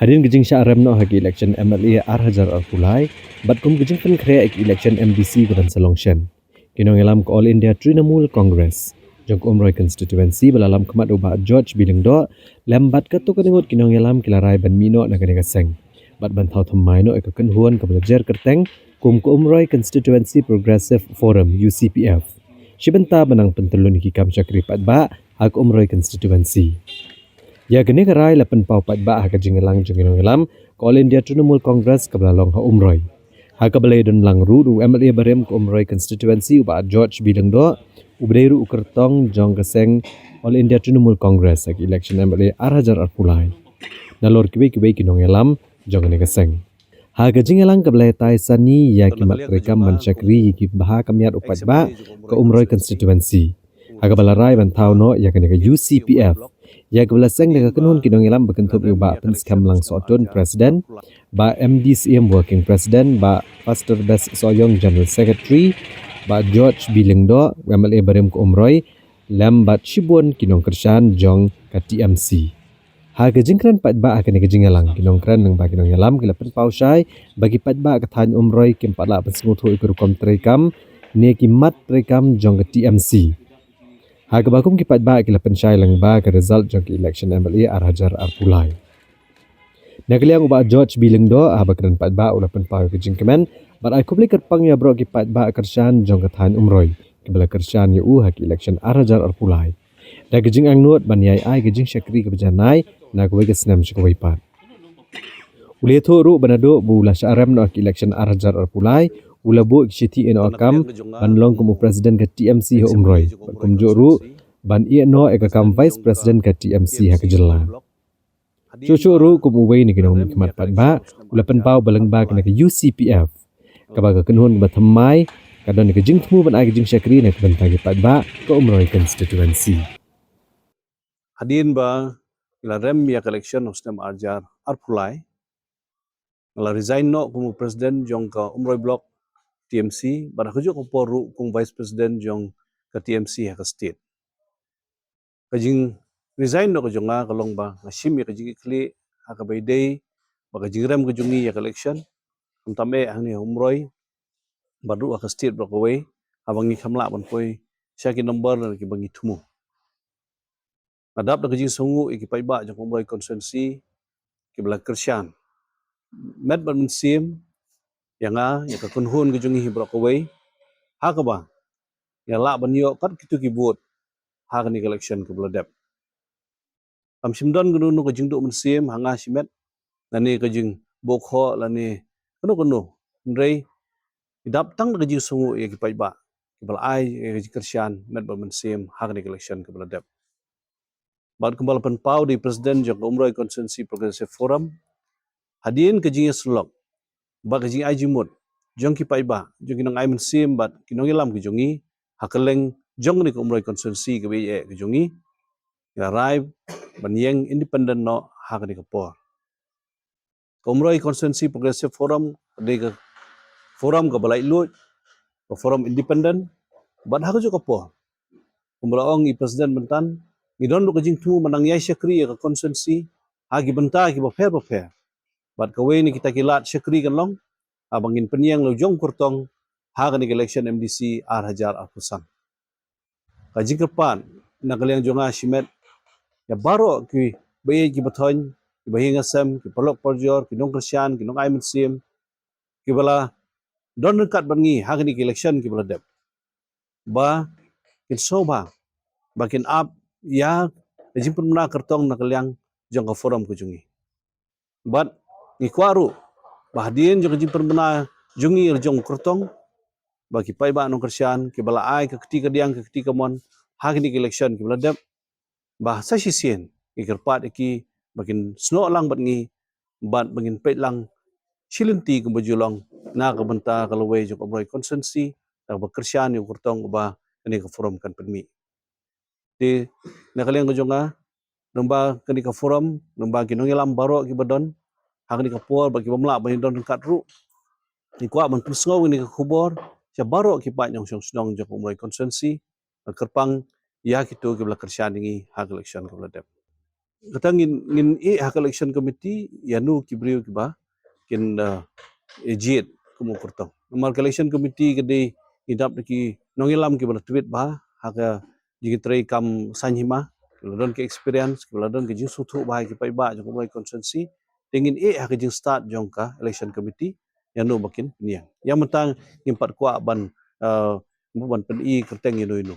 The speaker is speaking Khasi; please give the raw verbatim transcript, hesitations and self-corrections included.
Hadien ka jingshah rem noh ha ka election M L A ar hajar arphew lai bad kum ka jingpynkhreh ïa ka election M D C ka ban sa long shen, ki nongïalam ka All India Trinamool Congress jong ka Umroi constituency ba la lam khmat u Bah George B Lyngdoh lem bad katto katne ngut ki nongïalam ki la rai ban mih noh na kane ka seng bad ban thaw thymmai noh ïa ka kynhun kaba la jer kyrteng kum ka Umroi Constituency Progressive Forum, U C P F, shi bynta ban nang pyntyllun ïa ki kam shakri paidbah ha ka Umroi constituency. Ïa kane ka rai la pynpaw paidbah ha ka jingïalang jong ki nongïalam ka All India Trinamool Congress kaba la long ha Umroi, ha kaba la ïadon lang ruh da u M L A barim ka Umroi constituency u Bah George B Lyngdoh, uba dei ruh u kyrtong jong ka seng All India Trinamool Congress ha ka election M L A ar hajar arphew lai, nalor kiwei kiwei ki nongïalam jong kane ka seng. Ha ka jingïalang kaba la ïatai sani ïa ki mat treikam ban shakri ïa ki bha ka miat u paidbah ka Umroi constituency, ha kaba la rai ban thaw noh ïa kane ka U C P F, ïa kaba la seng da ka kynhun ki nongïalam ba kynthup ïa u Bah Pynskhem Langsohtun, President, Bah M D Syiem, Working President, Bah Pastor Best Sohiong, General Secretary, Bah George B Lyngdoh, M L A barim ka Umroi, lem bad shibun ki nongkyrshan jong ka T M C. Ha ka jingkren paidbah ha kane ka jingïalang, ki nongkren lyngba ki nongïalam ki la pynpaw shai ba ki paidbah ka thaiñ Umroi kim pat lah pynsngewthuh ïa ka rukom treikam ne ki mat treikam jong ka T M C, ha kaba kum ki paidbah ki la pynshai lyngba ka result jong ka election M L A ar hajar arphew lai. Na ka liang u Bah George B Lyngdoh, haba kren paidbah, u la pynpaw ïa ka jingkmen bad ai khublei kyrpang ïa baroh ki paidbah kyrshan jong ka thaiñ Umroi kiba la kyrshan ïa u ha ka election ar hajar arphew lai da ka jingangnud ban ïai ai ka jingshakri kaba janai na kawei ka snem sha kawei pat. U la ïathuh ruh ba naduh ba u la shah rem noh ha ka election ar hajar arphew lai, u la buh ïa ka shithi ïehnoh kam ban long kum u President ka T M C ha Umroi bad kumjuh ruh ban ïehnoh ïa ka kam Vice President ka T M C ha ka jylla. Shuh shuh ruh kum uwei na ki nongmihkhmat paidbah, u la pynpaw ba lyngba kane ka U C P F, kaba ka kynhun kaba thymmai, ka don ïa ka jingthmu ban ai ka jingshakri na ka bynta ki paidbah ka Umroi constituency. Hadien ba la rem ïa ka election u snem ar hajar arphew lai, nga la resign noh kum u President jong ka Umroi Block T M C bad ha kajuh ka por ruh kum Vice President jong ka T M C ha ka state. Ka jingresign noh ka jong nga ka long ba nga shim ïa ka jingkitkhlieh ha kaba ïadei bad ka jingrem ka jong ngi ïa ka election, khamtam eh hangne ha Umroi bad ruh ha ka state baroh kawei, haba ngi khlem lah ban poi sha ki number na kiba ngi thmu. Nga dap da ka jingsngewnguh ïa ki paidbah jong ka Umroi constituency kiba la kyrshan met bad mynsiem ïa nga, ïa ka kynhun ka jong ngi hi baroh kawei, ha kaba ngi la lah ban ïoh kat kito ki vote ha kane ka election kaba la dep. Kam shym don kano kano ka jingduh mynsiem ha nga shimet lane ka jingbuh khoh lane kano kano, hynrei ngi dap tang da ka jingsngewnguh ïa ki paidbah kiba la ai ïa ka jingkyrshan met bad mynsiem ha kane ka election kaba la dep. Bad kumba la pynpaw da i President jong ka Umroi Constituency Progressive Forum, hadien ka jingïasyllok bad ka jingai jingmut jong ki paidbah, jong ki nongai mynsiem bad ki nongïalam ki jong ngi ha kylleng jong kane ka Umroi constituency kaba ïeit ka jong ngi, ngi la rai ban ïeng independent noh ha kane ka por. Ka Umroi Constituency Progressive Forum ka dei ka forum kaba laitluid, ka forum independent, bad ha kajuh ka por, kumba la ong i President mynta, ngi don ruh ka jingthmu ban nang ïai shakri ïa ka constituency ha ki bynta kiba pher bapher. Bad kawei na kita ki lad shakri kan long haba ngin pynïeng la u jong u kyrtong ha kane ka election M D C ar hajar arphew san. Ka jingkyrpad na ka liang jong nga shimet ïa baroh kiba ïeit kiba thoiñ, kiba ïeng ha sem, ki paralok parajor, ki nongkyrshan, ki nongai mynsiem kiba la don ryngkat bad ngi ha kine ki election kiba la dep, ba kin sngewbha ba kin ap ïa ka jingpynbna kyrtong na ka liang jong ka forum ka jong ngi. Bad ngi kwah ruh ba hadien jong ka jingpynbna jong ngi la u jong u kyrtong, ba ki paidbah nongkyrshan kiba la ai ka kti kadiang ka kti kamon ha kine ki election kiba la dep, ba sa shisien ngi kyrpad ïa ki ba kin snoh lang bad ngi bad ba ngin peit lang shi lynti kumba ju long na ka bynta ka lawei jong ka Umroi constituency, da kaba kyrshan ïa u kyrtong uba kane ka forum kan pynmih. Te na ka liang ka jong nga, lyngba kane ka forum, lyngba ki nongïalam baroh kiba don ha kane ka por bad kiba ym lah ban ïadon ryngkat ruh, ngi kwah ban pynsngew ïa kane ka khubor sha baroh ki paid nongshong shnong jong ka Umroi constituency, kyrpang ïa kito kiba la kyrshan ïa ngi ha ka election kaba la dep. Kata ngin ngin ïeh ha ka election committee ïa no ki briew kiba kin, uh, jied kum u kyrtong. Namar ka election committee ka dei ngi dap da ki nongïalam kiba la tbit bha ha ka jingtrei kam saiñ hima, kiba la don ka experience, kiba la don ka jingsngewthuh bha ïa ki paidbah jong ka Umroi constituency. Te ngin ïeh ha ka jingstad jong ka election committee ïa no ba kin pynïeng. Ïa mynta ngim pat kwah ban, uh, ban pyni kyrteng ïa no ïa no.